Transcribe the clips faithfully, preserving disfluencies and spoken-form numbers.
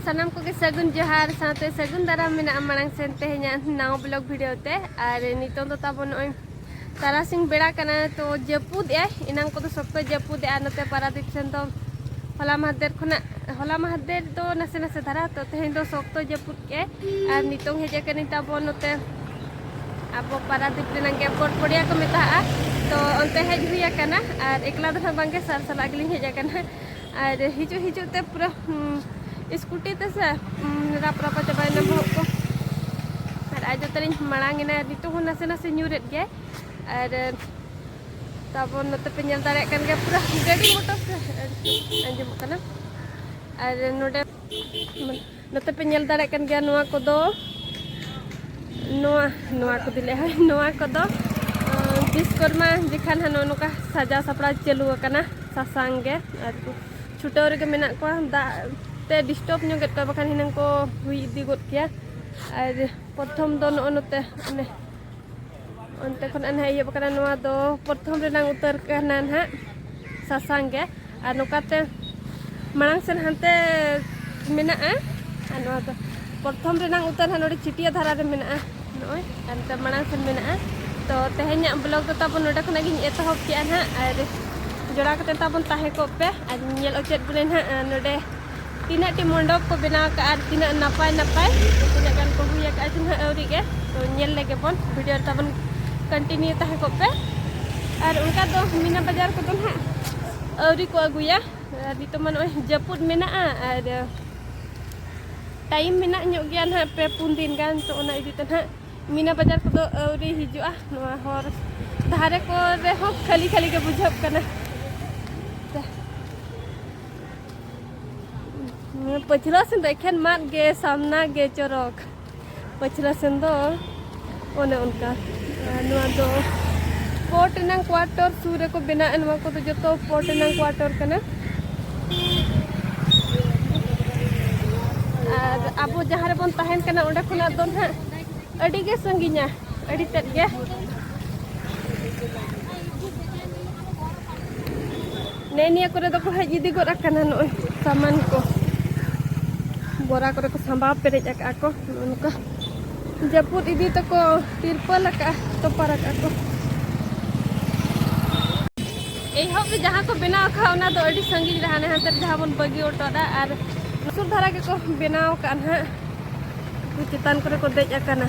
ᱥᱟᱱᱟᱢ ᱠᱚᱜᱮ ᱥᱟᱹᱜᱩᱱ ᱡᱚᱦᱟᱨ ᱥᱟᱶᱛᱮ ᱥᱟᱹᱜᱩᱱ ᱫᱟᱨᱟᱢ ᱢᱮᱱᱟᱜᱼᱟ ᱢᱟᱲᱟᱝ ᱥᱮᱱ ᱛᱮᱦᱮᱧᱟᱜ ᱱᱟᱣᱟ ᱵᱞᱚᱜ ᱵᱷᱤᱰᱤᱭᱳ ᱛᱮ᱾ ᱟᱨ ᱱᱤᱛᱚᱝ ᱫᱚ ᱛᱟᱵᱚᱱ ᱱᱚᱜᱼᱚᱭ ᱛᱟᱨᱟᱥᱤᱧ ᱵᱮᱲᱟ ᱠᱟᱱᱟ, ᱛᱚ ᱡᱟᱹᱯᱩᱫ ᱮᱜᱼᱟᱭ᱾ ᱮᱱᱟᱝ ᱠᱚᱫᱚ ᱥᱚᱠᱛᱚᱭ ᱡᱟᱹᱯᱩᱫ ᱮᱜᱼᱟ ᱱᱚᱛᱮ ᱯᱟᱨᱟᱫᱤᱯ ᱥᱮᱱ ᱫᱚ᱾ ᱦᱚᱞᱟ ᱢᱟᱦᱫᱮᱨ ᱠᱷᱚᱱᱟᱜ, ᱦᱚᱞᱟ ᱢᱟᱦᱫᱮᱨ ᱫᱚ ᱱᱟᱥᱮ ᱱᱟᱥᱮ ᱫᱷᱟᱨᱟ, ᱛᱚ ᱛᱮᱦᱮᱧ ᱫᱚ ᱥᱚᱠᱛᱚ ᱡᱟᱹᱯᱩᱫ ᱠᱮᱜᱼᱟᱭ᱾ ᱟᱨ ᱱᱤᱛᱚᱝ ᱦᱮᱡ ᱟᱠᱟᱱᱟᱹᱧ ᱛᱟᱵᱚᱱ ᱱᱚᱛᱮ ᱟᱵᱚ ᱯᱟᱨᱟᱫᱤᱯ ᱨᱮᱱᱟᱜ ᱜᱮ ᱯᱚᱴᱯᱚᱲᱤᱭᱟ ᱠᱚ ᱢᱮᱛᱟᱜᱼᱟ, ᱛᱚ ᱚᱱᱛᱮ ᱦᱮᱡ ᱦᱩᱭ ᱟᱠᱟᱱᱟ᱾ ᱟᱨ ᱮᱠᱞᱟ ᱫᱚ ᱱᱟᱦᱟᱜ ᱵᱟᱝᱜᱮ, ᱥᱟᱨ ᱥᱟᱞᱟᱜ ᱜᱮᱞᱤᱧ ᱦᱮᱡ ᱟᱠᱟᱱᱟ᱾ ᱟᱨ ᱦᱤᱡᱩᱜ ᱦᱤᱡᱩᱜ ᱛᱮ ᱯᱩᱨᱟᱹ, ᱦᱩᱸ, ᱥᱠᱩᱴᱤ ᱛᱮ ᱥᱮ, ᱦᱩᱸ, ᱨᱟᱯ ᱨᱟᱯᱟ ᱪᱟᱵᱟᱭᱮᱱᱟ ᱵᱚᱦᱚᱜ ᱠᱚ᱾ ᱟᱨ ᱟᱡ ᱫᱚ ᱛᱟᱹᱞᱤᱧ ᱢᱟᱲᱟᱝ ᱮᱱᱟ, ᱱᱤᱛᱚᱜ ᱦᱚᱸ ᱱᱟᱥᱮ ᱱᱟᱥᱮ ᱧᱩᱨᱮᱫ ᱜᱮᱭᱟᱭ᱾ ᱟᱨ ᱛᱟᱵᱚᱱ ᱱᱚᱛᱮ ᱯᱮ ᱧᱮᱞ ᱫᱟᱲᱮᱭᱟᱜ ᱠᱟᱱ ᱜᱮᱭᱟ, ᱯᱩᱨᱟᱹ ᱜᱟᱹᱰᱤ ᱢᱚᱴᱚᱨ ᱥᱮ ᱟᱸᱡᱚᱢᱚᱜ ᱠᱟᱱᱟ᱾ ᱟᱨ ᱱᱚᱰᱮ, ᱱᱚᱛᱮ ᱯᱮ ᱧᱮᱞ ᱫᱟᱲᱮᱭᱟᱜ ᱠᱟᱱ ᱜᱮᱭᱟ, ᱱᱚᱣᱟ ᱠᱚᱫᱚ, ᱱᱚᱣᱟ, ᱱᱚᱣᱟ ᱠᱚ ᱫᱤᱞᱮ ᱦᱳᱭ, ᱱᱚᱣᱟ ᱠᱚᱫᱚ, ᱟᱸ, ᱵᱤᱥᱠᱚᱨᱢᱟ ᱡᱚᱠᱷᱟᱱ ᱦᱟᱸᱜ ᱱᱚᱜᱼᱚ ᱱᱚᱝᱠᱟ ᱥᱟᱡᱟᱣ ᱥᱟᱯᱲᱟᱣ ᱪᱟᱹᱞᱩ ᱟᱠᱟᱱᱟ, ᱥᱟᱥᱟᱝ ᱜᱮ᱾ ᱟᱨ ᱪᱷᱩᱴᱟᱹᱣ ᱨᱮᱜᱮ ᱢᱮᱱᱟᱜ ᱠᱚᱣᱟ, ᱫᱟᱜ ᱛᱮ ᱰᱤᱥᱴᱟᱵᱽ ᱧᱚᱜᱮᱫ ᱠᱚᱣᱟ, ᱵᱟᱠᱷᱟᱱ ᱦᱤᱱᱟᱹᱝ ᱠᱚ ᱦᱩᱭ ᱤᱫᱤ ᱜᱚᱫ ᱠᱮᱭᱟ᱾ ᱟᱨ ᱯᱨᱚᱛᱷᱚᱢ ᱫᱚ ᱱᱚᱜᱼᱚ ᱱᱚᱛᱮ ᱚᱱᱮ ᱚᱱᱛᱮ ᱠᱷᱚᱱᱟᱜ ᱱᱟᱦᱟᱜ ᱮᱦᱚᱵ ᱟᱠᱟᱱᱟ᱾ ᱱᱚᱣᱟ ᱫᱚ ᱯᱨᱚᱛᱷᱚᱢ ᱨᱮᱱᱟᱝ ᱩᱛᱟᱹᱨ ᱠᱟᱱᱟ ᱱᱟᱦᱟᱜ ᱥᱟᱥᱟᱝ ᱜᱮ, ᱟᱨ ᱱᱚᱝᱠᱟᱛᱮ ᱢᱟᱲᱟᱝ ᱥᱮᱱ ᱦᱟᱱᱛᱮ ᱢᱮᱱᱟᱜᱼᱟ᱾ ᱟᱨ ᱱᱚᱣᱟ ᱫᱚ ᱯᱨᱚᱛᱷᱚᱢ ᱨᱮᱱᱟᱝ ᱩᱛᱟᱹᱨ ᱱᱟᱦᱟᱜ ᱱᱚᱰᱮ ᱪᱤᱴᱤᱭᱟ ᱫᱷᱟᱨᱟ ᱨᱮ ᱢᱮᱱᱟᱜᱼᱟ᱾ ᱱᱚᱜᱼᱚᱭ ᱟᱨ ᱱᱚᱛᱮ ᱢᱟᱲᱟᱝ ᱥᱮᱱ ᱢᱮᱱᱟᱜᱼᱟ᱾ ᱛᱚ ᱛᱮᱦᱮᱧᱟᱜ ᱵᱞᱚᱜ ᱫᱚ ᱛᱟᱵᱚᱱ ᱱᱚᱰᱮ ᱠᱷᱚᱱᱟᱜ ᱜᱤᱧ ᱮᱛᱚᱦᱚᱵ ᱠᱮᱜᱼᱟ ᱱᱟᱦᱟᱜ, ᱟᱨ ᱡᱚᱲᱟᱣ ᱠᱟᱛᱮ ᱛᱟᱵᱚᱱ ᱛᱟᱦᱮᱸ ᱠᱚᱜ ᱯᱮ᱾ ᱟᱨ ᱧᱮᱞ ᱚᱪᱚᱭᱮᱫ ᱵᱚᱱᱟᱹᱧ ᱱᱟᱦᱟᱜ ᱱᱚᱰᱮ ᱛᱤᱱᱟᱹᱜ ᱴᱤ ᱢᱚᱱᱰᱚᱯ ᱠᱚ ᱵᱮᱱᱟᱣ ᱟᱠᱟᱫᱼᱟ ᱟᱨ ᱛᱤᱱᱟᱹᱜ ᱱᱟᱯᱟᱭ ᱱᱟᱯᱟᱭ, ᱛᱤᱱᱟᱹᱜ ᱜᱟᱱ ᱠᱚ ᱦᱩᱭ ᱟᱠᱟᱫᱼᱟ ᱥᱮ ᱱᱟᱦᱟᱜ ᱟᱹᱣᱨᱤ ᱜᱮ᱾ ᱛᱚ ᱧᱮᱞ ᱞᱮᱜᱮ ᱵᱚᱱ, ᱵᱷᱤᱰᱤᱭᱳ ᱨᱮ ᱛᱟᱵᱚᱱ ᱠᱚᱱᱴᱤᱱᱤᱭᱩ ᱛᱟᱦᱮᱸ ᱠᱚᱜ ᱯᱮ᱾ ᱟᱨ ᱚᱱᱠᱟ ᱫᱚ ᱢᱤᱱᱟ ᱵᱟᱡᱟᱨ ᱠᱚᱫᱚ ᱱᱟᱦᱟᱜ ᱟᱹᱣᱨᱤ ᱠᱚ ᱟᱹᱜᱩᱭᱟ᱾ ᱟᱨ ᱱᱤᱛᱚᱜ ᱢᱟ ᱱᱚᱜᱼᱚᱭ ᱡᱟᱹᱯᱩᱫ ᱢᱮᱱᱟᱜᱼᱟ ᱟᱨ ᱴᱟᱭᱤᱢ ᱢᱮᱱᱟᱜ ᱧᱚᱜ ᱜᱮᱭᱟ ᱱᱟᱦᱟᱜ ᱯᱮ ᱯᱩᱱ ᱫᱤᱱ ᱜᱟᱱ, ᱛᱚ ᱚᱱᱟ ᱤᱫᱤ ᱛᱮ ᱱᱟᱦᱟᱜ ᱢᱤᱱᱟ ᱵᱟᱡᱟᱨ ᱠᱚᱫᱚ ᱟᱹᱣᱨᱤ ᱦᱤᱡᱩᱜᱼᱟ᱾ ᱱᱚᱣᱟ ᱦᱚᱨ ᱫᱷᱟᱨᱮ ᱠᱚᱨᱮ ᱦᱚᱸ ᱠᱷᱟᱹᱞᱤ ᱠᱷᱟᱹᱞᱤ ᱜᱮ ᱵᱩᱡᱷᱟᱹᱜ ᱠᱟᱱᱟ᱾ ᱯᱟᱹᱪᱷᱞᱟᱹ ᱥᱮᱱ ᱫᱚ ᱮᱠᱷᱮᱱ ᱢᱟᱫ ᱜᱮ, ᱥᱟᱢᱱᱟ ᱜᱮ ᱪᱚᱨᱚᱠ᱾ ᱯᱟᱹᱪᱷᱞᱟᱹ ᱥᱮᱱ ᱫᱚ ᱚᱱᱮ ᱚᱱᱠᱟ᱾ ᱟᱨ ᱱᱚᱣᱟ ᱫᱚ ᱯᱳᱨᱴ ᱨᱮᱱᱟᱜ ᱠᱣᱟᱴᱚᱨ ᱥᱩᱨ ᱨᱮᱠᱚ ᱵᱮᱱᱟᱣᱮᱫᱼᱟ᱾ ᱱᱚᱣᱟ ᱠᱚᱫᱚ ᱡᱚᱛᱚ ᱯᱳᱨᱴ ᱨᱮᱱᱟᱜ ᱠᱣᱟᱴᱚᱨ ᱠᱟᱱᱟ᱾ ᱟᱨ ᱟᱵᱚ ᱡᱟᱦᱟᱸ ᱨᱮᱵᱚᱱ ᱛᱟᱦᱮᱱ ᱠᱟᱱᱟ, ᱚᱸᱰᱮ ᱠᱷᱚᱱᱟᱜ ᱫᱚ ᱱᱟᱦᱟᱜ ᱟᱹᱰᱤ ᱜᱮ ᱥᱟᱺᱜᱤᱧᱟ, ᱟᱹᱰᱤ ᱛᱮᱫ ᱜᱮ᱾ ᱱᱮᱜᱼᱮ ᱱᱤᱭᱟᱹ ᱠᱚᱨᱮ ᱫᱚᱠᱚ ᱦᱮᱡ ᱤᱫᱤ ᱜᱚᱫ ᱟᱠᱟᱱᱟ ᱱᱚᱜᱼᱚᱭ ᱥᱟᱢᱟᱱ ᱠᱚ᱾ ᱵᱚᱨᱟ ᱠᱚᱨᱮ ᱠᱚ ᱥᱟᱢᱵᱟᱣ ᱯᱮᱨᱮᱡ ᱟᱠᱟᱫᱼᱟ ᱠᱚ᱾ ᱱᱚᱜᱼᱚ ᱱᱚᱝᱠᱟ ᱡᱟᱹᱯᱩᱫ ᱤᱫᱤ ᱛᱮᱠᱚ ᱛᱤᱨᱯᱟᱹᱞ ᱟᱠᱟᱫᱼᱟ, ᱛᱚᱯᱟᱨ ᱟᱠᱟᱫᱼᱟ ᱠᱚ᱾ ᱮᱦᱚᱵ ᱨᱮ ᱡᱟᱦᱟᱸ ᱠᱚ ᱵᱮᱱᱟᱣ ᱟᱠᱟᱫ, ᱚᱱᱟ ᱫᱚ ᱟᱹᱰᱤ ᱥᱟᱺᱜᱤᱧ ᱨᱮ, ᱦᱟᱱᱮ ᱦᱟᱱᱛᱮ ᱨᱮ ᱡᱟᱦᱟᱸ ᱵᱚᱱ ᱵᱟᱹᱜᱤ ᱦᱚᱴᱚ ᱟᱫᱟ᱾ ᱟᱨ ᱥᱩᱨ ᱫᱷᱟᱨᱟ ᱜᱮᱠᱚ ᱵᱮᱱᱟᱣ ᱟᱠᱟᱫ ᱱᱟᱦᱟᱜ, ᱩᱱᱠᱩ ᱪᱮᱛᱟᱱ ᱠᱚᱨᱮ ᱠᱚ ᱫᱮᱡ ᱟᱠᱟᱱᱟ᱾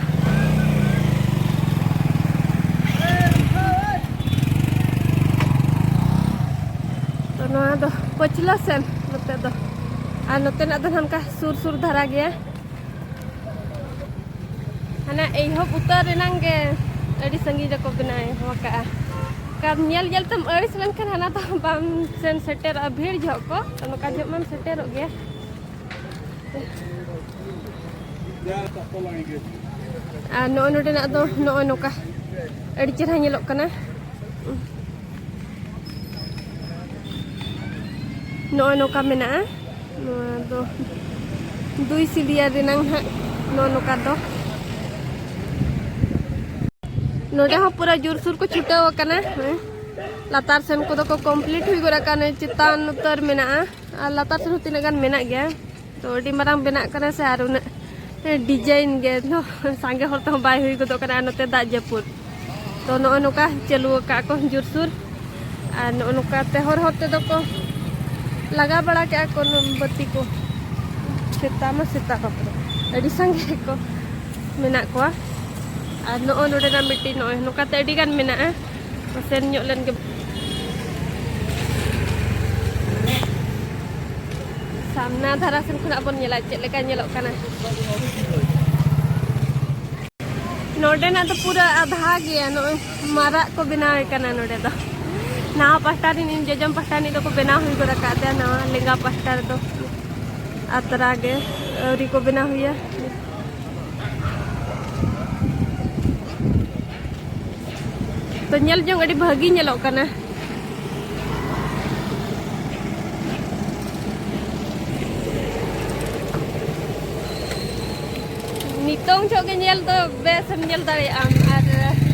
ᱛᱚ ᱱᱚᱣᱟ ᱫᱚ ᱯᱟᱹᱪᱷᱞᱟᱹ ᱥᱮᱱ ᱱᱚᱛᱮ ᱫᱚ, ᱟᱨ ᱱᱚᱛᱮᱱᱟᱜ ᱫᱚ ᱱᱟᱦᱟᱜ ᱚᱱᱠᱟ ᱥᱩᱨ ᱥᱩᱨ ᱫᱷᱟᱨᱟ ᱜᱮᱭᱟ᱾ ᱦᱟᱱᱟ ᱮᱦᱚᱵ ᱩᱛᱟᱹᱨ ᱨᱮᱱᱟᱝ ᱜᱮ ᱟᱹᱰᱤ ᱥᱟᱺᱜᱤᱧ ᱨᱮᱠᱚ ᱵᱮᱱᱟᱣ ᱮᱦᱚᱵ ᱟᱠᱟᱫᱼᱟ᱾ ᱠᱟᱨ ᱧᱮᱞ ᱧᱮᱞ ᱛᱮᱢ ᱟᱹᱲᱤᱥ ᱞᱮᱱᱠᱷᱟᱱ ᱦᱟᱱᱟ ᱫᱚ ᱵᱟᱢ ᱥᱮᱱ ᱥᱮᱴᱮᱨᱚᱜᱼᱟ, ᱵᱷᱤᱲ ᱡᱚᱦᱚᱜ ᱠᱚ, ᱱᱚᱝᱠᱟ ᱡᱚᱦᱚᱜ ᱢᱟᱢ ᱥᱮᱴᱮᱨᱚᱜ ᱜᱮᱭᱟ᱾ ᱟᱨ ᱱᱚᱜᱼᱚᱭ ᱱᱚᱰᱮᱱᱟᱜ ᱫᱚ ᱱᱚᱜᱼᱚᱭ ᱱᱚᱝᱠᱟ ᱟᱹᱰᱤ ᱪᱮᱦᱨᱟ ᱧᱮᱞᱚᱜ ᱠᱟᱱᱟ᱾ ᱱᱚᱜᱼᱚᱭ ᱱᱚᱝᱠᱟ ᱢᱮᱱᱟᱜᱼᱟ᱾ ᱱᱚᱣᱟ ᱫᱚ ᱫᱩᱭ ᱥᱤᱲᱤᱭᱟ ᱨᱮᱱᱟᱝ ᱦᱟᱸᱜ ᱱᱚᱜᱼᱚ ᱱᱚᱝᱠᱟ ᱫᱚ᱾ ᱱᱚᱰᱮ ᱦᱚᱸ ᱯᱩᱨᱟᱹ ᱡᱳᱨᱥᱳᱨ ᱠᱚ ᱪᱷᱩᱴᱟᱹᱣ ᱟᱠᱟᱱᱟ᱾ ᱦᱮᱸ, ᱞᱟᱛᱟᱨ ᱥᱮᱱ ᱠᱚᱫᱚ ᱠᱚ ᱠᱚᱢᱯᱞᱤᱴ ᱦᱩᱭ ᱜᱚᱫ ᱟᱠᱟᱱᱟ, ᱪᱮᱛᱟᱱ ᱩᱛᱟᱹᱨ ᱢᱮᱱᱟᱜᱼᱟ᱾ ᱟᱨ ᱞᱟᱛᱟᱨ ᱥᱮᱱ ᱦᱚᱸ ᱛᱤᱱᱟᱹᱜ ᱜᱟᱱ ᱢᱮᱱᱟᱜ ᱜᱮᱭᱟ᱾ ᱛᱚ ᱟᱹᱰᱤ ᱢᱟᱨᱟᱝ ᱵᱮᱱᱟᱜ ᱠᱟᱱᱟ ᱥᱮ, ᱟᱨ ᱩᱱᱟᱹᱜ ᱰᱤᱡᱟᱭᱤᱱ ᱜᱮ ᱫᱚ ᱥᱟᱸᱜᱮ ᱦᱚᱲ ᱛᱮᱦᱚᱸ ᱵᱟᱭ ᱦᱩᱭ ᱜᱚᱫᱚᱜ ᱠᱟᱱᱟ᱾ ᱟᱨ ᱱᱚᱛᱮ ᱫᱟᱜ ᱡᱟᱹᱯᱩᱫ, ᱛᱚ ᱱᱚᱜᱼᱚ ᱱᱚᱝᱠᱟ ᱪᱟᱹᱞᱩ ᱟᱠᱟᱫ ᱠᱚ ᱡᱳᱨᱥᱳᱨ᱾ ᱟᱨ ᱱᱚᱜᱼᱚ ᱱᱚᱝᱠᱟ ᱛᱮ ᱦᱚᱨ ᱦᱚᱨ ᱛᱮᱫᱚ ᱠᱚ ᱞᱟᱜᱟᱣ ᱵᱟᱲᱟ ᱠᱮᱜᱼᱟ ᱠᱚ ᱱᱚᱣᱟ ᱵᱟᱹᱛᱤ ᱠᱚ, ᱥᱮᱛᱟ ᱢᱟ ᱥᱮᱛᱟ ᱵᱟᱯᱨᱮ, ᱟᱹᱰᱤ ᱥᱟᱸᱜᱮ ᱠᱚ ᱢᱮᱱᱟᱜ ᱠᱚᱣᱟ᱾ ᱟᱨ ᱱᱚᱜᱼᱚ ᱱᱚᱰᱮᱱᱟᱜ ᱢᱤᱫᱴᱤᱡ ᱱᱚᱜᱼᱚᱭ ᱱᱚᱝᱠᱟᱛᱮ ᱟᱹᱰᱤ ᱜᱟᱱ ᱢᱮᱱᱟᱜᱼᱟ᱾ ᱥᱮᱱ ᱧᱚᱜ ᱞᱮᱱ ᱜᱮ᱾ ᱥᱟᱢᱱᱟ ᱫᱷᱟᱨᱟ ᱥᱮᱱ ᱠᱷᱚᱱᱟᱜ ᱵᱚᱱ ᱧᱮᱞᱟ ᱪᱮᱫ ᱞᱮᱠᱟ ᱧᱮᱞᱚᱜ ᱠᱟᱱᱟ᱾ ᱱᱚᱰᱮᱱᱟᱜ ᱫᱚ ᱯᱩᱨᱟᱹ ᱟᱫᱷᱟ ᱜᱮᱭᱟ, ᱱᱚᱜᱼᱚᱭ ᱢᱟᱨᱟᱜ ᱠᱚ ᱵᱮᱱᱟᱣᱮ ᱠᱟᱱᱟ ᱱᱚᱰᱮ ᱫᱚ᱾ ᱱᱟᱣᱟ ᱯᱟᱦᱴᱟ ᱨᱤᱱ, ᱤᱧ ᱡᱚᱡᱚᱢ ᱯᱟᱦᱴᱟ ᱨᱤᱱᱤᱡ ᱫᱚᱠᱚ ᱵᱮᱱᱟᱣ ᱦᱩᱭ ᱜᱚᱫ ᱟᱠᱟᱫ ᱛᱟᱭᱟ, ᱱᱟᱣᱟ ᱞᱮᱸᱜᱟ ᱯᱟᱦᱴᱟ ᱨᱮᱫᱚ ᱟᱛᱨᱟ ᱜᱮ ᱟᱹᱣᱨᱤ ᱠᱚ ᱵᱮᱱᱟᱣ ᱦᱩᱭᱟ᱾ ᱛᱚ ᱧᱮᱞ ᱡᱚᱝ ᱟᱹᱰᱤ ᱵᱷᱟᱹᱜᱤ ᱧᱮᱞᱚᱜ ᱠᱟᱱᱟ᱾ ᱱᱤᱛᱚᱝ ᱡᱚᱦᱚᱜ ᱜᱮ ᱧᱮᱞ ᱫᱚ ᱵᱮᱥ ᱮᱢ ᱧᱮᱞ ᱫᱟᱲᱮᱭᱟᱜ ᱟᱢ, ᱟᱨ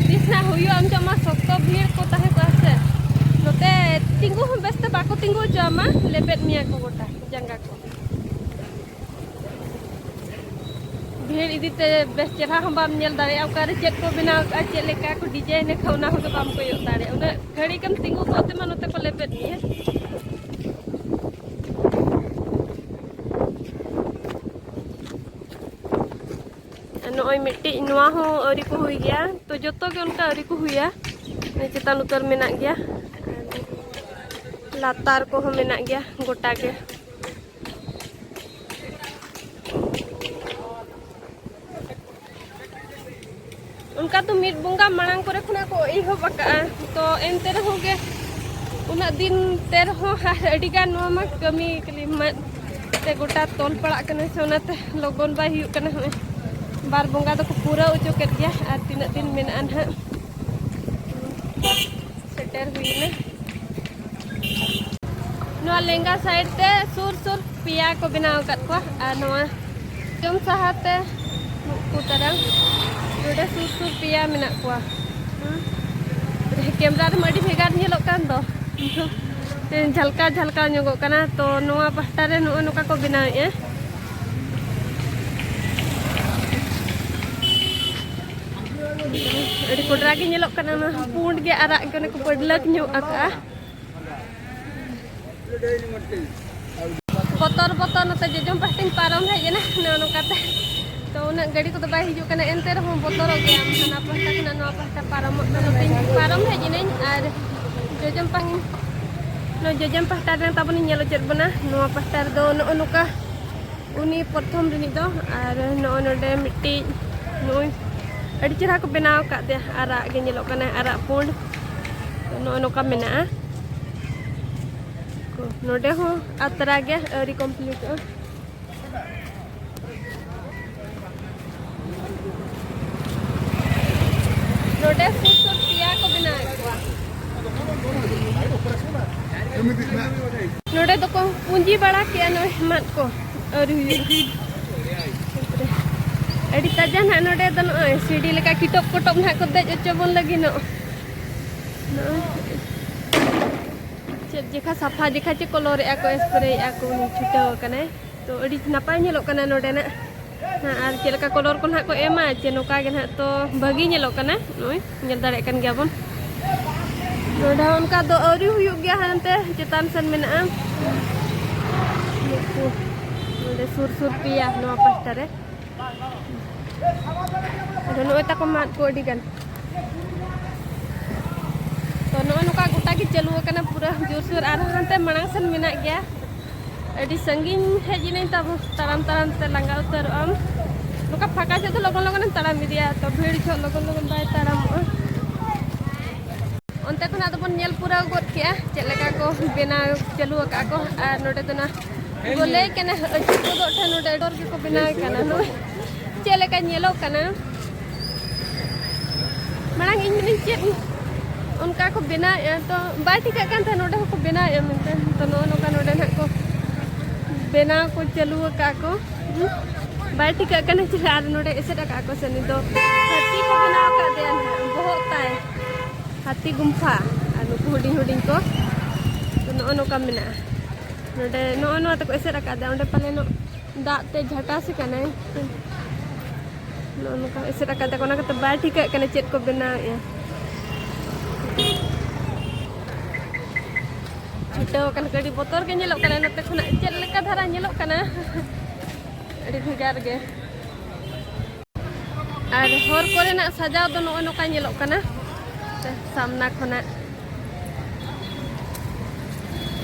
ᱛᱤᱥ ᱱᱟᱜ ᱦᱩᱭᱩᱜᱼᱟ ᱩᱱ ᱡᱚᱦᱚᱜ ᱢᱟ ᱥᱚᱠᱛᱚ ᱵᱷᱤᱲ ᱠᱚ ᱛᱟᱦᱮᱸ ᱠᱚᱜᱼᱟ ᱥᱮ, ᱱᱚᱛᱮ ᱛᱤᱸᱜᱩ ᱦᱚᱸ ᱵᱮᱥ ᱛᱮ ᱵᱟᱠᱚ ᱛᱤᱸᱜᱩ ᱦᱚᱪᱚ ᱟᱢᱟ, ᱞᱮᱵᱮᱫ ᱢᱮᱭᱟ ᱠᱚ ᱜᱚᱴᱟ ᱡᱟᱸᱜᱟ ᱠᱚ᱾ ᱵᱷᱤᱲ ᱤᱫᱤᱛᱮ ᱵᱮᱥ ᱪᱮᱦᱨᱟ ᱦᱚᱸ ᱵᱟᱢ ᱧᱮᱞ ᱫᱟᱲᱮᱭᱟᱜᱼᱟ, ᱚᱠᱟᱨᱮ ᱪᱮᱫ ᱠᱚ ᱵᱮᱱᱟᱣ ᱠᱟᱜᱼᱟ, ᱪᱮᱫ ᱞᱮᱠᱟ ᱠᱚ ᱰᱤᱡᱟᱭᱤᱱ ᱟᱠᱟᱫ, ᱚᱱᱟ ᱦᱚᱸ ᱵᱟᱢ ᱠᱚᱭᱚᱜ ᱫᱟᱲᱮᱭᱟᱜᱼᱟ᱾ ᱩᱱᱟᱹᱜ ᱜᱷᱟᱹᱲᱤᱠ ᱮᱢ ᱛᱤᱸᱜᱩ ᱠᱚᱜ ᱛᱮᱢᱟ ᱱᱚᱛᱮ ᱠᱚ ᱞᱮᱵᱮᱫ ᱢᱮᱭᱟ᱾ ᱟᱨ ᱱᱚᱜᱼᱚᱭ ᱢᱤᱫᱴᱤᱡ ᱱᱚᱣᱟ ᱦᱚᱸ ᱟᱹᱣᱨᱤ ᱠᱚ ᱦᱩᱭ ᱜᱮᱭᱟ, ᱛᱚ ᱡᱚᱛᱚ ᱜᱮ ᱚᱱᱠᱟ ᱟᱹᱣᱨᱤ ᱠᱚ ᱦᱩᱭᱟ᱾ ᱪᱮᱛᱟᱱ ᱩᱛᱟᱹᱨ ᱢᱮᱱᱟᱜ ᱜᱮᱭᱟ, ᱞᱟᱛᱟᱨ ᱠᱚᱦᱚᱸ ᱢᱮᱱᱟᱜ ᱜᱮᱭᱟ ᱜᱚᱴᱟ ᱜᱮ᱾ ᱚᱱᱠᱟ ᱫᱚ ᱢᱤᱫ ᱵᱚᱸᱜᱟ ᱢᱟᱲᱟᱝ ᱠᱚᱨᱮ ᱠᱷᱚᱱᱟᱜ ᱠᱚ ᱮᱦᱚᱵ ᱟᱠᱟᱫᱼᱟ, ᱛᱚ ᱮᱱᱛᱮ ᱨᱮᱦᱚᱸ ᱜᱮ ᱩᱱᱟᱹᱜ ᱫᱤᱱ ᱛᱮ ᱨᱮᱦᱚᱸ ᱟᱹᱰᱤ ᱜᱟᱱ ᱱᱚᱣᱟ ᱢᱟ ᱠᱟᱹᱢᱤ ᱠᱷᱟᱹᱞᱤ ᱢᱟᱫ ᱛᱮ ᱜᱚᱴᱟ ᱛᱚᱞ ᱯᱟᱲᱟᱜ ᱠᱟᱱᱟ ᱥᱮ, ᱚᱱᱟᱛᱮ ᱞᱚᱜᱚᱱ ᱵᱟᱭ ᱦᱩᱭᱩᱜ ᱠᱟᱱᱟ᱾ ᱦᱚᱸᱜᱼᱚᱭ ᱵᱟᱨ ᱵᱚᱸᱜᱟ ᱫᱚᱠᱚ ᱯᱩᱨᱟᱹᱣ ᱦᱚᱪᱚ ᱠᱮᱫ ᱜᱮᱭᱟ, ᱟᱨ ᱛᱤᱱᱟᱹᱜ ᱫᱤᱱ ᱢᱮᱱᱟᱜᱼᱟ ᱱᱟᱦᱟᱜ ᱥᱮᱴᱮᱨ ᱦᱩᱭᱱᱟ᱾ ᱱᱚᱣᱟ ᱞᱮᱸᱜᱟ ᱥᱟᱭᱤᱰ ᱛᱮ ᱥᱩᱨ ᱥᱩᱨ ᱯᱮᱭᱟ ᱠᱚ ᱵᱮᱱᱟᱣ ᱟᱠᱟᱫ ᱠᱚᱣᱟ, ᱟᱨ ᱱᱚᱣᱟ ᱡᱚᱢ ᱥᱟᱦᱟ ᱛᱮ ᱱᱩᱠᱩ ᱛᱟᱨᱟ ᱱᱚᱰᱮ ᱥᱩᱨ ᱥᱩᱨ ᱯᱮᱭᱟ ᱢᱮᱱᱟᱜ ᱠᱚᱣᱟ᱾ ᱦᱩᱸ᱾ ᱠᱮᱢᱨᱟ ᱨᱮᱢᱟ ᱟᱹᱰᱤ ᱵᱷᱮᱜᱟᱨ ᱧᱮᱞᱚᱜ ᱠᱟᱱ ᱫᱚ᱾ ᱡᱷᱟᱞᱠᱟᱣ ᱡᱷᱟᱞᱠᱟᱣ ᱧᱚᱜᱚᱜ ᱠᱟᱱᱟ᱾ ᱛᱚ ᱱᱚᱣᱟ ᱯᱟᱦᱴᱟ ᱨᱮ ᱱᱚᱜᱼᱚ ᱱᱚᱝᱠᱟ ᱠᱚ ᱵᱮᱱᱟᱣᱮᱫᱼᱟ᱾ ᱟᱹᱰᱤ ᱠᱚᱰᱨᱟ ᱜᱮ ᱧᱮᱞᱚᱜ ᱠᱟᱱᱟ, ᱚᱱᱟ ᱯᱩᱸᱰ ᱜᱮ ᱟᱨᱟᱜ ᱜᱮ ᱚᱱᱮ ᱠᱚ ᱯᱟᱹᱰᱞᱟᱹᱠ ᱧᱚᱜ ᱟᱠᱟᱜᱼᱟ᱾ ᱵᱚᱛᱚᱨ ᱵᱚᱛᱚᱨ ᱱᱚᱛᱮ ᱡᱚᱡᱚᱢ ᱯᱟᱦᱴᱟᱧ ᱯᱟᱨᱚᱢ ᱦᱮᱡ ᱮᱱᱟ, ᱱᱚᱜᱼᱚ ᱱᱚᱝᱠᱟᱛᱮ᱾ ᱛᱚ ᱩᱱᱟᱹᱜ ᱜᱟᱹᱰᱤ ᱠᱚᱫᱚ ᱵᱟᱭ ᱦᱤᱡᱩᱜ ᱠᱟᱱᱟ, ᱮᱱᱛᱮ ᱨᱮᱦᱚᱸ ᱵᱚᱛᱚᱨᱚᱜ ᱜᱮᱭᱟᱢ᱾ ᱦᱟᱱᱟ ᱯᱟᱦᱴᱟ ᱠᱷᱚᱱᱟᱜ ᱱᱚᱣᱟ ᱯᱟᱦᱴᱟ ᱯᱟᱨᱚᱢᱚᱜ ᱠᱟᱱᱟ, ᱱᱚᱛᱮᱧ ᱯᱟᱨᱚᱢ ᱦᱮᱡ ᱮᱱᱟᱹᱧ᱾ ᱟᱨ ᱡᱚᱡᱚᱢ ᱯᱟᱦᱴᱟ, ᱱᱚᱣᱟ ᱡᱚᱡᱚᱢ ᱯᱟᱦᱴᱟ ᱨᱮ ᱛᱟᱵᱚᱱᱤᱧ ᱧᱮᱞ ᱦᱚᱪᱚᱭᱮᱫ ᱵᱚᱱᱟ, ᱱᱚᱣᱟ ᱯᱟᱦᱴᱟ ᱨᱮᱫᱚ ᱱᱚᱜᱼᱚ ᱱᱚᱝᱠᱟ ᱩᱱᱤ ᱯᱨᱚᱛᱷᱚᱢ ᱨᱤᱱᱤᱡ ᱫᱚ᱾ ᱟᱨ ᱱᱚᱜᱼᱚᱭ ᱱᱚᱰᱮ ᱢᱤᱫᱴᱤᱡ, ᱱᱚᱜᱼᱚᱭ ᱟᱹᱰᱤ ᱪᱮᱦᱨᱟ ᱠᱚ ᱵᱮᱱᱟᱣ ᱟᱠᱟᱫ ᱛᱮ, ᱟᱨᱟᱜ ᱜᱮ ᱧᱮᱞᱚᱜ ᱠᱟᱱᱟ, ᱟᱨᱟᱜ ᱯᱩᱸᱰ᱾ ᱱᱚᱜᱼᱚᱭ ᱱᱚᱝᱠᱟ ᱢᱮᱱᱟᱜᱼᱟ᱾ ᱱᱚᱰᱮ ᱦᱚᱸ ᱟᱛᱨᱟ ᱜᱮ, ᱟᱹᱣᱨᱤ ᱠᱚᱢᱯᱞᱤᱴᱚᱜᱼᱟ᱾ ᱱᱚᱰᱮ ᱥᱩᱨ ᱥᱩᱨ ᱯᱮᱭᱟ ᱠᱚ ᱵᱮᱱᱟᱣᱮᱫ ᱠᱚᱣᱟ᱾ ᱱᱚᱰᱮ ᱫᱚᱠᱚ ᱯᱩᱸᱡᱤ ᱵᱟᱲᱟ ᱠᱮᱜᱼᱟ ᱱᱚᱜᱼᱚᱭ ᱢᱟᱫ ᱠᱚ, ᱟᱹᱣᱨᱤ ᱦᱩᱭᱩᱜᱼᱟ᱾ ᱟᱹᱰᱤ ᱛᱟᱡᱟ ᱱᱟᱦᱟᱜ ᱱᱚᱰᱮ ᱫᱚ, ᱱᱚᱜᱼᱚᱭ ᱥᱤᱲᱤ ᱞᱮᱠᱟ ᱠᱤᱴᱚᱯ ᱠᱚᱴᱚᱯ ᱱᱟᱦᱟᱜ ᱠᱚ ᱫᱮᱡ ᱦᱚᱪᱚ ᱵᱚᱱ ᱞᱟᱹᱜᱤᱫ ᱱᱚᱜᱼᱚᱭ᱾ ᱱᱚᱜᱼᱚᱭ ᱪᱮᱫ ᱡᱮᱠᱷᱟ ᱥᱟᱯᱷᱟ ᱡᱮᱠᱷᱟ ᱪᱮ ᱠᱚᱞᱚᱨᱮᱜᱼᱟ ᱠᱚ, ᱥᱯᱨᱮᱭᱮᱜᱼᱟ ᱠᱚ, ᱩᱱᱤ ᱪᱷᱩᱴᱟᱹᱣ ᱟᱠᱟᱱᱟᱭ᱾ ᱛᱚ ᱟᱹᱰᱤ ᱱᱟᱯᱟᱭ ᱧᱮᱞᱚᱜ ᱠᱟᱱᱟ ᱱᱚᱰᱮᱱᱟᱜ᱾ ᱦᱮᱸ, ᱟᱨ ᱪᱮᱫ ᱞᱮᱠᱟ ᱠᱚᱞᱚᱨ ᱠᱚ ᱱᱟᱦᱟᱜ ᱠᱚ ᱮᱢᱟ, ᱪᱮ ᱱᱚᱝᱠᱟ ᱜᱮ ᱱᱟᱦᱟᱜ ᱛᱚ ᱵᱷᱟᱹᱜᱤ ᱧᱮᱞᱚᱜ ᱠᱟᱱᱟ᱾ ᱱᱚᱜᱼᱚᱭ ᱧᱮᱞ ᱫᱟᱲᱮᱭᱟᱜ ᱠᱟᱱ ᱜᱮᱭᱟ ᱵᱚᱱ, ᱱᱚᱰᱮ ᱦᱚᱸ ᱚᱱᱠᱟ ᱫᱚ ᱟᱹᱣᱨᱤ ᱦᱩᱭᱩᱜ ᱜᱮᱭᱟ, ᱦᱟᱱᱛᱮ ᱪᱮᱛᱟᱱ ᱥᱮᱱ ᱢᱮᱱᱟᱜᱼᱟ᱾ ᱱᱩᱠᱩ ᱱᱚᱰᱮ ᱥᱩᱨ ᱥᱩᱨ ᱯᱮᱭᱟ ᱱᱚᱣᱟ ᱯᱟᱦᱴᱟ ᱨᱮ᱾ ᱟᱫᱚ ᱱᱚᱜᱼᱚᱭ ᱛᱟᱠᱚ ᱢᱟᱫ ᱠᱚ ᱟᱹᱰᱤ ᱜᱟᱱ᱾ ᱛᱚ ᱱᱚᱜᱼᱚᱭ ᱱᱚᱝᱠᱟ ᱜᱚᱴᱟ ᱜᱮ ᱪᱟᱹᱞᱩ ᱟᱠᱟᱱᱟ ᱯᱩᱨᱟᱹ ᱡᱳᱨᱥᱳᱨ, ᱟᱨᱦᱚᱸ ᱦᱟᱱᱛᱮ ᱢᱟᱲᱟᱝ ᱥᱮᱱ ᱢᱮᱱᱟᱜ ᱜᱮᱭᱟ᱾ ᱟᱹᱰᱤ ᱥᱟᱺᱜᱤᱧ ᱦᱮᱡ ᱮᱱᱟᱹᱧ ᱛᱟᱵᱚ, ᱛᱟᱲᱟᱢ ᱛᱟᱲᱟᱢ ᱛᱮ ᱞᱟᱸᱜᱟ ᱩᱛᱟᱹᱨᱚᱜ ᱟᱢ᱾ ᱱᱚᱝᱠᱟ ᱯᱷᱟᱸᱠᱟ ᱡᱚᱦᱚᱜ ᱫᱚ ᱞᱚᱜᱚᱱ ᱞᱚᱜᱚᱱᱮᱢ ᱛᱟᱲᱟᱢ ᱤᱫᱤᱭᱟ, ᱛᱚ ᱵᱷᱤᱲ ᱡᱚᱦᱚᱜ ᱞᱚᱜᱚᱱ ᱞᱚᱜᱚᱱ ᱵᱟᱭ ᱛᱟᱲᱟᱢᱚᱜᱼᱟ᱾ ᱚᱱᱛᱮ ᱠᱷᱚᱱᱟᱜ ᱫᱚᱵᱚᱱ ᱧᱮᱞ ᱯᱩᱨᱟᱹᱣ ᱜᱚᱫ ᱠᱮᱜᱼᱟ ᱪᱮᱫ ᱞᱮᱠᱟ ᱠᱚ ᱵᱮᱱᱟᱣ ᱪᱟᱹᱞᱩ ᱟᱠᱟᱫᱼᱟ ᱠᱚ᱾ ᱟᱨ ᱱᱚᱰᱮ ᱫᱚ ᱱᱟ ᱵᱚᱞᱮ ᱠᱟᱱᱟ, ᱟᱹᱪᱩᱨ ᱜᱚᱫᱚᱜ ᱴᱷᱮᱱ ᱱᱚᱰᱮ ᱰᱚᱨ ᱜᱮᱠᱚ ᱵᱮᱱᱟᱣ ᱠᱟᱱᱟ᱾ ᱱᱚᱜᱼᱚᱭ ᱪᱮᱫ ᱞᱮᱠᱟ ᱧᱮᱞᱚᱜ ᱠᱟᱱᱟ᱾ ᱢᱟᱲᱟᱝ ᱤᱧ ᱢᱮᱱᱟᱹᱧ ᱪᱮᱫ ᱚᱱᱠᱟ ᱠᱚ ᱵᱮᱱᱟᱣᱮᱫᱼᱟ, ᱛᱚ ᱵᱟᱭ ᱴᱷᱤᱠᱟᱹᱜ ᱠᱟᱱ ᱛᱟᱦᱮᱸᱫ ᱱᱚᱰᱮ ᱦᱚᱸᱠᱚ ᱵᱮᱱᱟᱣᱮᱫᱼᱟ ᱢᱮᱱᱛᱮ᱾ ᱛᱚ ᱱᱚᱜᱼᱚ ᱱᱚᱝᱠᱟ ᱱᱚᱰᱮ ᱱᱟᱦᱟᱜ ᱠᱚ ᱵᱮᱱᱟᱣ ᱠᱚ ᱪᱟᱹᱞᱩ ᱟᱠᱟᱫ ᱠᱚ᱾ ᱦᱩᱸ᱾ ᱵᱟᱭ ᱴᱷᱤᱠᱟᱹᱜ ᱠᱟᱱᱟ ᱪᱮ ᱟᱨ ᱱᱚᱰᱮ ᱮᱥᱮᱫ ᱟᱠᱟᱫ ᱠᱚ ᱥᱮ ᱱᱤᱛ ᱫᱚ ᱦᱟᱹᱛᱤ ᱠᱚ ᱵᱮᱱᱟᱣ ᱟᱠᱟᱫ ᱫᱮᱭᱟ ᱱᱟᱦᱟᱜ, ᱵᱚᱦᱚᱜ ᱛᱟᱭ ᱦᱟᱹᱛᱤ ᱜᱩᱢᱯᱷᱟ᱾ ᱟᱨ ᱱᱩᱠᱩ ᱦᱩᱰᱤᱧ ᱦᱩᱰᱤᱧ ᱠᱚ, ᱛᱚ ᱱᱚᱜᱼᱚ ᱱᱚᱝᱠᱟ ᱢᱮᱱᱟᱜᱼᱟ᱾ ᱱᱚᱰᱮ ᱱᱚᱜᱼᱚ ᱱᱚᱣᱟ ᱛᱮᱠᱚ ᱮᱥᱮᱫ ᱟᱠᱟᱫᱟ, ᱚᱸᱰᱮ ᱯᱟᱞᱮᱱᱚᱜ ᱫᱟᱜ ᱛᱮ ᱡᱷᱟᱴᱟ ᱥᱮ ᱠᱟᱱᱟᱭ᱾ ᱱᱚᱜᱼᱚ ᱱᱚᱝᱠᱟ ᱮᱥᱮᱫ ᱟᱠᱟᱫᱟ ᱠᱚ, ᱚᱱᱟ ᱠᱟᱛᱮ ᱵᱟᱭ ᱴᱷᱤᱠᱟᱹᱜ ᱠᱟᱱᱟ ᱪᱮᱫ ᱠᱚ ᱵᱮᱱᱟᱣᱮᱫᱼᱟ᱾ ᱪᱷᱩᱴᱟᱹᱣ ᱟᱠᱟᱱ ᱠᱚ, ᱟᱹᱰᱤ ᱵᱚᱛᱚᱨ ᱜᱮ ᱧᱮᱞᱚᱜ ᱠᱟᱱᱟ ᱱᱚᱛᱮ ᱠᱷᱚᱱᱟᱜ, ᱪᱮᱫ ᱞᱮᱠᱟ ᱫᱷᱟᱨᱟ ᱧᱮᱞᱚᱜ ᱠᱟᱱᱟ᱾ ᱟᱹᱰᱤ ᱵᱷᱮᱜᱟᱨ ᱜᱮ᱾ ᱟᱨ ᱦᱚᱨ ᱠᱚᱨᱮᱱᱟᱜ ᱥᱟᱡᱟᱣ ᱫᱚ ᱱᱚᱜᱼᱚ ᱱᱚᱝᱠᱟ ᱧᱮᱞᱚᱜ ᱠᱟᱱᱟ ᱥᱟᱢᱱᱟ ᱠᱷᱚᱱᱟᱜ᱾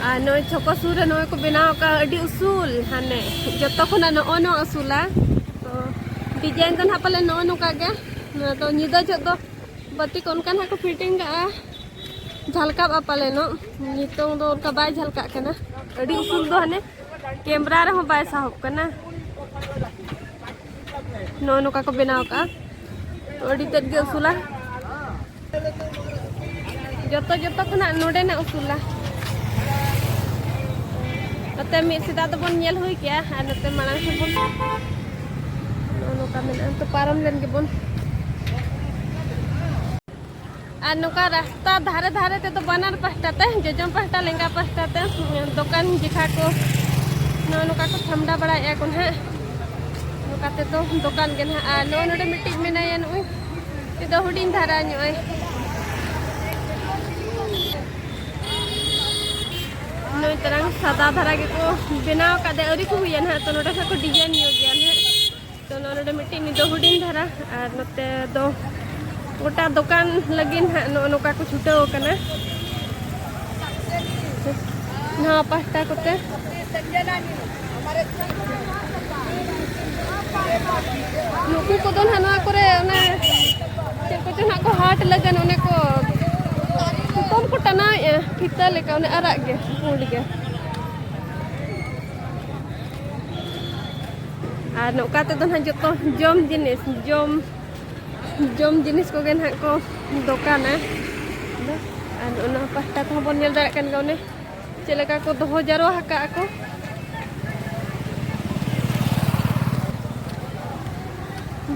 ᱟᱨ ᱱᱚᱜᱼᱚᱭ ᱪᱷᱚᱠᱚ ᱥᱩᱨ ᱨᱮ ᱱᱚᱜᱼᱚᱭ ᱠᱚ ᱵᱮᱱᱟᱣ ᱟᱠᱟᱫ ᱟᱹᱰᱤ ᱩᱥᱩᱞ, ᱦᱟᱱᱮ ᱡᱚᱛᱚ ᱠᱷᱚᱱᱟᱜ ᱱᱚᱜᱼᱚ ᱱᱚᱣᱟ ᱩᱥᱩᱞᱟ᱾ ᱛᱚ ᱰᱤᱡᱟᱭᱤᱱ ᱫᱚ ᱱᱟᱦᱟᱜ ᱯᱟᱞᱮ ᱱᱚᱜᱼᱚ ᱱᱚᱝᱠᱟ ᱜᱮ᱾ ᱱᱚᱣᱟ ᱫᱚ ᱧᱤᱫᱟᱹ ᱡᱚᱦᱚᱜ ᱫᱚ ᱵᱟᱹᱛᱤ ᱠᱚ ᱚᱱᱠᱟ ᱱᱟᱦᱟᱜ ᱠᱚ ᱯᱷᱤᱴᱤᱝ ᱠᱟᱜᱼᱟ, ᱡᱷᱟᱞᱠᱟᱜᱼᱟ ᱯᱟᱞᱮᱱᱚᱜ᱾ ᱱᱤᱛᱚᱝ ᱫᱚ ᱚᱱᱠᱟ ᱵᱟᱭ ᱡᱷᱟᱞᱠᱟᱜ ᱠᱟᱱᱟ, ᱟᱹᱰᱤ ᱩᱥᱩᱞ ᱫᱚ ᱦᱟᱱᱮ ᱠᱮᱢᱨᱟ ᱨᱮᱦᱚᱸ ᱵᱟᱭ ᱥᱟᱦᱚᱵ ᱠᱟᱱᱟ᱾ ᱱᱚᱜᱼᱚ ᱱᱚᱝᱠᱟ ᱠᱚ ᱵᱮᱱᱟᱣ ᱠᱟᱜᱼᱟ, ᱛᱚ ᱟᱹᱰᱤ ᱛᱮᱫ ᱜᱮ ᱩᱥᱩᱞᱟ᱾ ᱡᱚᱛᱚ ᱡᱚᱛᱚ ᱠᱷᱚᱱᱟᱜ ᱱᱚᱰᱮᱱᱟᱜ ᱩᱥᱩᱞᱟ᱾ ᱱᱚᱛᱮ ᱢᱤᱫ ᱥᱮᱫ ᱫᱚᱵᱚᱱ ᱧᱮᱞ ᱦᱩᱭ ᱠᱮᱜᱼᱟ, ᱟᱨ ᱱᱚᱛᱮ ᱢᱟᱲᱟᱝ ᱥᱮᱫ ᱵᱚᱱ ᱱᱚᱜᱼᱚ ᱱᱚᱝᱠᱟ ᱢᱮᱱᱟᱜᱼᱟ, ᱛᱚ ᱯᱟᱨᱚᱢ ᱞᱮᱱ ᱜᱮᱵᱚᱱ᱾ ᱟᱨ ᱱᱚᱝᱠᱟ ᱨᱟᱥᱛᱟ ᱫᱷᱟᱨᱮ ᱫᱷᱟᱨᱮ ᱛᱮᱫᱚ ᱵᱟᱱᱟᱨ ᱯᱟᱦᱴᱟ ᱛᱮ, ᱡᱚᱡᱚᱢ ᱯᱟᱦᱴᱟ ᱞᱮᱸᱜᱟ ᱯᱟᱦᱴᱟ ᱛᱮ ᱫᱚᱠᱟᱱ ᱡᱮᱠᱷᱟ ᱠᱚ ᱱᱚᱜᱼᱚ ᱱᱚᱝᱠᱟ ᱠᱚ ᱥᱟᱢᱰᱟ ᱵᱟᱲᱟᱭᱮᱫᱼᱟ ᱠᱚ ᱱᱟᱦᱟᱜ᱾ ᱠᱟᱛᱮ ᱫᱚ ᱫᱚᱠᱟᱱ ᱜᱮ ᱱᱟᱦᱟᱜ᱾ ᱟᱨ ᱱᱚᱜᱼᱚᱭ ᱱᱚᱰᱮ ᱢᱤᱫᱴᱤᱡ ᱢᱮᱱᱟᱭᱟ, ᱱᱩᱭ ᱫᱚ ᱦᱩᱰᱤᱧ ᱫᱷᱟᱨᱟ ᱧᱚᱜ ᱟᱭ᱾ ᱱᱩᱭ ᱛᱟᱨᱟᱝ ᱥᱟᱫᱟ ᱫᱷᱟᱨᱟ ᱜᱮᱠᱚ ᱵᱮᱱᱟᱣ ᱟᱠᱟᱫ ᱫᱮ, ᱟᱹᱣᱨᱤ ᱠᱚ ᱦᱩᱭᱟ ᱱᱟᱦᱟᱜ, ᱛᱚ ᱱᱚᱰᱮ ᱠᱷᱚᱱ ᱠᱚ ᱰᱤᱡᱟᱭᱤᱱ ᱧᱚᱜ ᱜᱮᱭᱟ ᱱᱟᱦᱟᱜ᱾ ᱛᱚ ᱱᱚᱣᱟ ᱱᱚᱰᱮ ᱢᱤᱫᱴᱤᱡ ᱱᱤᱛ ᱫᱚ ᱦᱩᱰᱤᱧ ᱫᱷᱟᱨᱟ, ᱟᱨ ᱱᱚᱛᱮ ᱫᱚ ᱜᱚᱴᱟ ᱫᱚᱠᱟᱱ ᱞᱟᱹᱜᱤᱫ ᱱᱟᱦᱟᱜ ᱱᱚᱜᱼᱚ ᱱᱚᱝᱠᱟ ᱠᱚ ᱪᱷᱩᱴᱟᱹᱣ ᱟᱠᱟᱱᱟ᱾ ᱱᱚᱣᱟ ᱯᱟᱦᱴᱟ ᱠᱚᱛᱮ ᱱᱩᱠᱩ ᱠᱚᱫᱚ ᱱᱟᱦᱟᱜ ᱱᱚᱣᱟ ᱠᱚᱨᱮ ᱚᱱᱟ ᱪᱮᱫ ᱠᱚᱪᱚ ᱱᱟᱦᱟᱜ ᱠᱚ ᱦᱟᱴ ᱞᱟᱹᱜᱤᱫ ᱚᱱᱮ ᱠᱚ ᱥᱩᱛᱟᱹᱢ ᱠᱚ ᱴᱟᱱᱟᱣᱮᱫᱼᱟ, ᱯᱷᱤᱛᱟᱹ ᱞᱮᱠᱟ, ᱚᱱᱮ ᱟᱨᱟᱜ ᱜᱮ, ᱯᱩᱸᱰ ᱜᱮ᱾ ᱟᱨ ᱱᱚᱝᱠᱟ ᱛᱮᱫᱚ ᱱᱟᱦᱟᱜ ᱡᱚᱛᱚ ᱡᱚᱢ ᱡᱤᱱᱤᱥ, ᱡᱚᱢ, ᱡᱚᱢ ᱡᱤᱱᱤᱥ ᱠᱚᱜᱮ ᱱᱟᱦᱟᱜ ᱠᱚ ᱫᱚᱠᱟᱱᱟ᱾ ᱟᱨ ᱚᱱᱟ ᱯᱟᱦᱴᱟ ᱠᱚᱦᱚᱸ ᱵᱚᱱ ᱧᱮᱞ ᱫᱟᱲᱮᱭᱟᱜ ᱠᱟᱱ ᱜᱮᱭᱟ, ᱚᱱᱮ ᱪᱮᱫ ᱞᱮᱠᱟ ᱠᱚ ᱫᱚᱦᱚ ᱡᱟᱨᱣᱟ ᱟᱠᱟᱫᱼᱟ ᱠᱚ᱾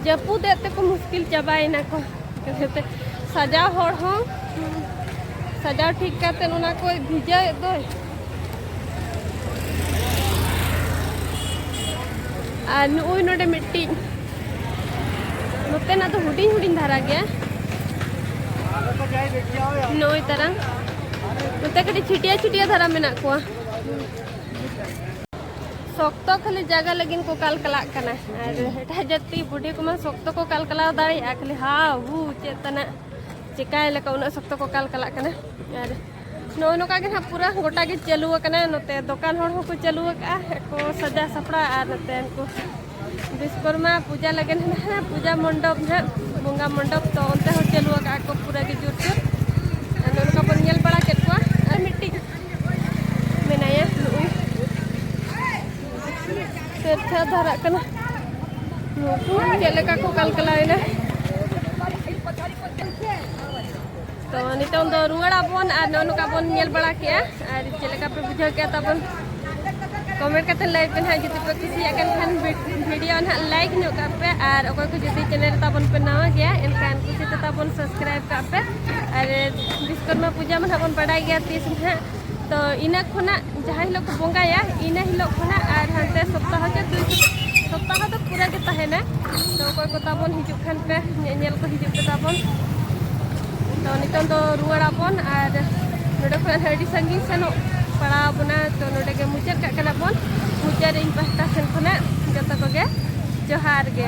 ᱡᱟᱹᱯᱩᱫ ᱮᱫ ᱛᱮᱠᱚ ᱢᱩᱥᱠᱤᱞ ᱪᱟᱵᱟᱭᱮᱱᱟ ᱠᱚ᱾ ᱥᱟᱡᱟᱣ ᱦᱚᱲ ᱦᱚᱸ ᱥᱟᱡᱟᱣ ᱴᱷᱤᱠ ᱠᱟᱛᱮ ᱚᱱᱟ ᱠᱚᱭ ᱵᱷᱤᱡᱟᱹᱣᱮᱫ ᱫᱚᱭ᱾ ᱟᱨ ᱱᱩᱜᱼᱩᱭ ᱱᱚᱰᱮ ᱢᱤᱫᱴᱤᱡ, ᱱᱚᱛᱮᱱᱟᱜ ᱫᱚ ᱦᱩᱰᱤᱧ ᱦᱩᱰᱤᱧ ᱫᱷᱟᱨᱟ ᱜᱮᱭᱟ᱾ ᱱᱩᱜᱼᱩᱭ ᱛᱟᱨᱟᱝ ᱱᱚᱛᱮ ᱠᱟᱹᱴᱤᱡ ᱪᱷᱤᱴᱭᱟᱹ ᱪᱷᱤᱴᱭᱟᱹ ᱫᱷᱟᱨᱟ ᱢᱮᱱᱟᱜ ᱠᱚᱣᱟ᱾ ᱥᱚᱠᱛᱚ ᱠᱷᱟᱹᱞᱤ ᱡᱟᱭᱜᱟ ᱞᱟᱹᱜᱤᱫ ᱠᱚ ᱠᱟᱞᱠᱟᱞᱟᱜ ᱠᱟᱱᱟ᱾ ᱟᱨ ᱮᱴᱟᱜ ᱡᱟᱹᱛᱤ ᱵᱩᱰᱷᱤ ᱠᱚᱢᱟ ᱥᱚᱠᱛᱚ ᱠᱚ ᱠᱟᱞᱠᱟᱞᱟᱣ ᱫᱟᱲᱮᱭᱟᱜᱼᱟ, ᱠᱷᱟᱹᱞᱤ ᱦᱟᱣ ᱦᱩ ᱪᱮᱫ ᱛᱟᱱᱟᱜ ᱪᱮᱠᱟᱭ ᱞᱮᱠᱟ ᱩᱱᱟᱹᱜ ᱥᱚᱠᱛᱚ ᱠᱚ ᱠᱟᱞᱠᱟᱞᱟᱜ ᱠᱟᱱᱟ᱾ ᱟᱨ ᱱᱚᱜᱼᱚ ᱱᱚᱝᱠᱟ ᱜᱮ ᱱᱟᱦᱟᱜ ᱯᱩᱨᱟᱹ ᱜᱚᱴᱟ ᱜᱮ ᱪᱟᱹᱞᱩ ᱟᱠᱟᱱᱟ᱾ ᱱᱚᱛᱮ ᱫᱚᱠᱟᱱ ᱦᱚᱲ ᱦᱚᱸᱠᱚ ᱪᱟᱹᱞᱩ ᱟᱠᱟᱫᱼᱟ, ᱠᱚ ᱥᱟᱡᱟᱣ ᱥᱟᱯᱲᱟᱣ, ᱟᱨ ᱱᱚᱛᱮ ᱩᱱᱠᱩ ᱵᱤᱥᱠᱚᱨᱢᱟ ᱯᱩᱡᱟ ᱞᱟᱹᱜᱤᱫ ᱱᱟᱦᱟᱜ ᱯᱩᱡᱟ ᱢᱚᱱᱰᱚᱯ ᱱᱟᱦᱟᱜ, ᱵᱚᱸᱜᱟ ᱢᱚᱱᱰᱚᱯ, ᱛᱚ ᱚᱱᱛᱮ ᱦᱚᱸ ᱪᱟᱹᱞᱩ ᱟᱠᱟᱫᱼᱟ ᱠᱚ ᱯᱩᱨᱟᱹ ᱜᱮ ᱡᱳᱨᱥᱳᱨ᱾ ᱟᱫᱚ ᱚᱱᱠᱟ ᱵᱚᱱ ᱧᱮᱞ ᱵᱟᱲᱟ ᱠᱮᱫ ᱠᱚᱣᱟ᱾ ᱟᱨ ᱢᱤᱫᱴᱤᱡ ᱢᱮᱱᱟᱭᱟ ᱱᱩᱜᱼᱩᱭ ᱥᱮᱨᱪᱷᱟ ᱫᱷᱟᱨᱟᱜ ᱠᱟᱱᱟ᱾ ᱱᱩᱠᱩ ᱪᱮᱫ ᱞᱮᱠᱟ ᱠᱚ ᱠᱟᱞᱠᱟᱞᱟᱣᱮᱱᱟ᱾ ᱛᱚ ᱱᱤᱛᱚᱝ ᱫᱚ ᱨᱩᱣᱟᱹᱲ ᱟᱵᱚᱱ ᱟᱨ ᱱᱚᱜᱼᱚ ᱱᱚᱝᱠᱟ ᱵᱚᱱ ᱧᱮᱞ ᱵᱟᱲᱟ ᱠᱮᱜᱼᱟ᱾ ᱟᱨ ᱪᱮᱫ ᱞᱮᱠᱟ ᱯᱮ ᱵᱩᱡᱷᱟᱹᱣ ᱠᱮᱜᱼᱟ ᱛᱟᱵᱚᱱ ᱠᱚᱢᱮᱱᱴ ᱠᱟᱛᱮ ᱞᱟᱹᱭ ᱯᱮ ᱱᱟᱦᱟᱜ᱾ ᱡᱩᱫᱤ ᱯᱮ ᱠᱩᱥᱤᱭᱟᱜ ᱠᱟᱱ ᱠᱷᱟᱱ ᱵᱷᱤ-, ᱵᱷᱤᱰᱤᱭᱳ ᱱᱟᱦᱟᱜ ᱞᱟᱭᱤᱠ ᱧᱚᱜ ᱠᱟᱜ ᱯᱮ, ᱟᱨ ᱚᱠᱚᱭ ᱠᱚ ᱡᱩᱫᱤ ᱪᱮᱱᱮᱞ ᱨᱮ ᱛᱟᱵᱚᱱ ᱯᱮ ᱱᱟᱣᱟ ᱜᱮᱭᱟ ᱮᱱᱠᱷᱟᱱ ᱠᱩᱥᱤ ᱛᱮ ᱛᱟᱵᱚᱱ ᱥᱟᱵᱥᱠᱨᱟᱭᱤᱵ ᱠᱟᱜ ᱯᱮ᱾ ᱟᱨ ᱵᱤᱥᱠᱚᱨᱢᱟ ᱯᱩᱡᱟ ᱢᱟ ᱱᱟᱦᱟᱜ ᱵᱚᱱ ᱵᱟᱰᱟᱭ ᱜᱮᱭᱟ ᱛᱤᱥ ᱱᱟᱦᱟᱜ, ᱛᱚ ᱤᱱᱟᱹ ᱠᱷᱚᱱᱟᱜ ᱡᱟᱦᱟᱸ ᱦᱤᱞᱳᱜ ᱠᱚ ᱵᱚᱸᱜᱟᱭᱟ ᱤᱱᱟᱹ ᱦᱤᱞᱳᱜ ᱠᱷᱚᱱᱟᱜ ᱟᱨ ᱦᱟᱱᱛᱮ ᱥᱚᱯᱛᱟᱦᱚ ᱪᱮ ᱫᱩᱭ ᱥᱚᱯᱛᱟᱦᱚ ᱥᱚᱯᱛᱟᱦᱚ ᱫᱚ ᱯᱩᱨᱟᱹ ᱜᱮ ᱛᱟᱦᱮᱱᱟ᱾ ᱛᱚ ᱚᱠᱚᱭ ᱠᱚ ᱛᱟᱵᱚᱱ ᱦᱤᱡᱩᱜ ᱠᱷᱟᱱ ᱯᱮ, ᱧᱮᱧᱮᱞ ᱠᱚ ᱦᱤᱡᱩᱜ ᱯᱮ ᱛᱟᱵᱚᱱ᱾ ᱛᱚ ᱱᱤᱛᱚᱝ ᱫᱚ ᱨᱩᱣᱟᱹᱲ ᱟᱵᱚᱱ, ᱟᱨ ᱱᱚᱰᱮ ᱠᱷᱚᱱ ᱟᱹᱰᱤ ᱥᱟᱺᱜᱤᱧ ᱥᱮᱱᱚᱜ ᱯᱟᱲᱟᱣ ᱟᱵᱚᱱᱟ᱾ ᱛᱚ ᱱᱚᱰᱮ ᱜᱮ ᱢᱩᱪᱟᱹᱫ ᱠᱟᱜ ᱠᱟᱱᱟ ᱵᱚᱱ᱾ ᱢᱩᱪᱟᱹᱫ ᱨᱮ ᱤᱧ ᱯᱟᱦᱴᱟ ᱥᱮᱱ ᱠᱷᱚᱱᱟᱜ ᱡᱚᱛᱚ ᱠᱚᱜᱮ ᱡᱚᱦᱟᱨ ᱜᱮ᱾